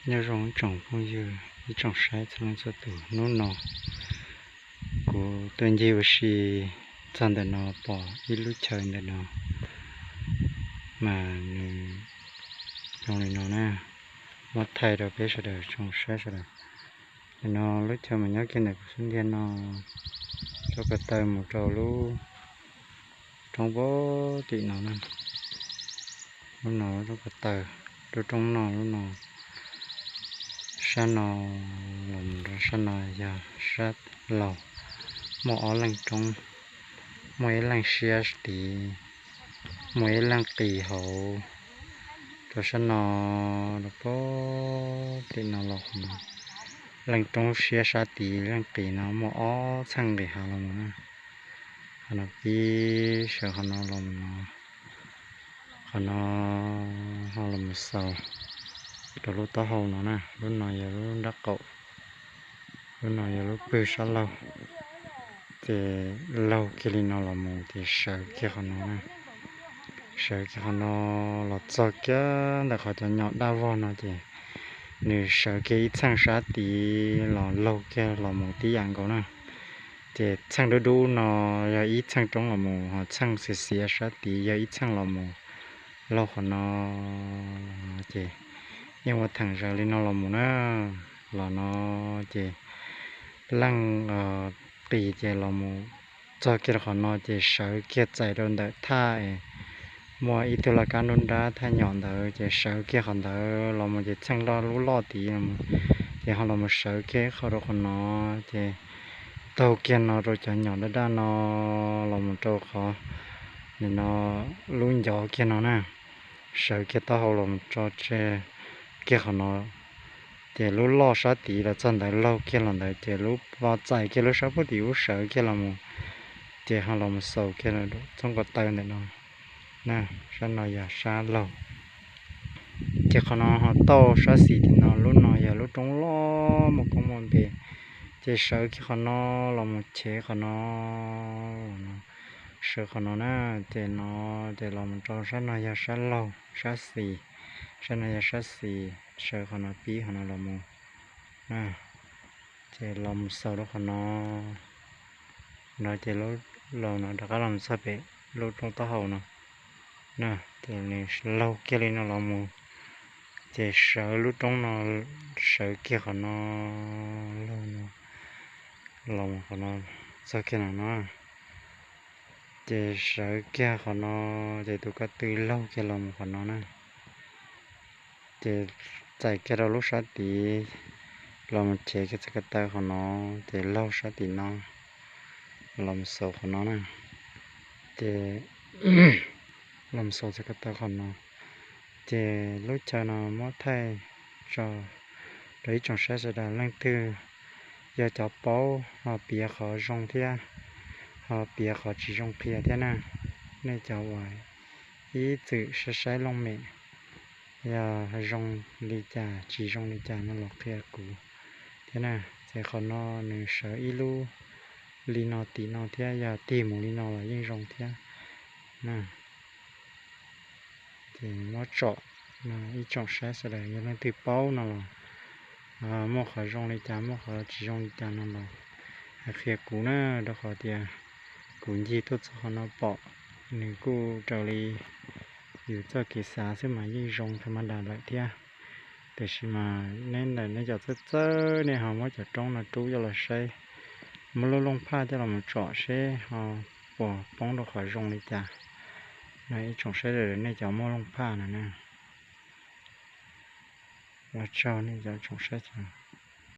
Nyob zoo ib tsoom phooj ywg, ib tsoom saib txhua leej txhua tus, hnub no kuv tuaj ncig ua si txog ntawm no pom ib lub chaw ntawm no mas nws zoo li no na, muab thaij rau peb sawv daws tsoom saib sawv daws. Ntawm no lub chaw mas nyob kiag ntawm kuv xub ntiag no, rau ko taw mus rau lub roob pem tim no na. Lub no roob ko taw, lub roob no lub no, sab no los mus rau sab no yog sab laug, muaj ob leeg roob, muaj ib leeg siab tid, muaj ib leeg qis hauv. Rau sab no, rau pem tim no los qhov no, leej roob siab sab tid, leej qis no muaj ob txheej nqis hav los mus na. Qhov no pib sawv qhov no los mus no, qhov no ho los mus xaus rau lub taub hau no na. Lub no yog lub nrab qaum, lub no yog lub pwg sab laug. Ces laug kiag li no los mus ces sawv kiag qhov no na. Sawv kiag qhov no los txog kiag ntawm qhov cov nyom daj vog no ces nws sawv kiag ib txheej sab tid los laug kiag los mus tib yam nkaus na. Ces txheej dub dub no yog ib txheej roob los mus, ho txheej xiav xiav sab tid yog ib txheej los mus. Laug qhov no ces yeej ua theem zaws li no los mus na. Los no ces leej qis ces los mus txog kiag rau qhov no ces sawv kiag txais rau ntawm thaj es muaj ib tug laj kab nruab nrab thaj nyom ntawd ces sawv kiag qhov ntawd los mus ces txheej loj lub loj tid los mus, ces ho los mus sawv kiag qhov rau qhov no ces taug kiag no rau cov nyom daj daj no los mus rau qhov nim no lub ncov kiag no na. Sawv kiag taub hau los mus tso tseg kiag qhov no, ces lub loj sab tid los txog ntawd laug kiag los ntawd ces lub pov txais kiag lub sab pem tim ub sawv kiag los mus, ces ho los mus xaus kiag txoob ko taw ntawm no na. Sab no yog sab laug. Ces qhov no ho tauj sab xis tim no, lub no yog lub roob loj muaj koob muaj npe. Ces sawv kiag qhov no los mus chev qhov no, sawv qhov no na. Ces no ces los mus rau sab no yog sab laug sab xis, sab no yog sab xis, sawv qhov no pib qhov no los mus na. Ces los mus xaus rau qhov no, no ces lub laug no rov qab los mus txog pem lub roob taub hau no na. Ces nws laug kiag li no los mus, ces sawv lub roob no, sawv kiag qhov no, laug no los mus qhov no, txog kiag no no. Ces sawv kiag qhov no, ces tus ko tw laug kiag los mus qhov no na. Ces txais kiag rau lub sab tid, los mus chev kiag txoj ko taw qhov no, ces laug sab tim no, los mus xaus qhov no na. Ces los mus xaus txoj ko taw qhov no. Ces lub chaw no muab thaij tso rau ib tsoom saib sawv daws, leej twg yog cov paub ho piav qhov zoo thiab ho piav qhov tsis zoo qhia thiab na. Nej cov uas ib txwm saib saib looj mem, yog zoo li cas tsis zoo li cas no los qhia kuv thiab na. Ces qhov no nws sawv ib lub li no tim no thiab, yog tig mus li no los yeej zoo thiab na. Ces muab tsom, ib tsoom saib sawv daws yog leej twg paub no los muaj qhov zoo li cas muaj qhov tsis zoo li cas no los hais qhia kuv na, rau qhov tias kuv ncig tuaj txog qhov no pom nws kuj raws li yus txoj kev xav xwb mas yeej zoo tha ma das lawm thiab. Tiam sis mas neb ntawm nej cov txawj txawj nej ho muab cov roob no rub coj los saib, muab lub looj phaj coj los mus tsom seb ho puas poob rau qhov zoo li cas. No ib tsoom saib sawv daws nej cov muaj looj phaj no na. Ua tsaug nej cov tsoom saib.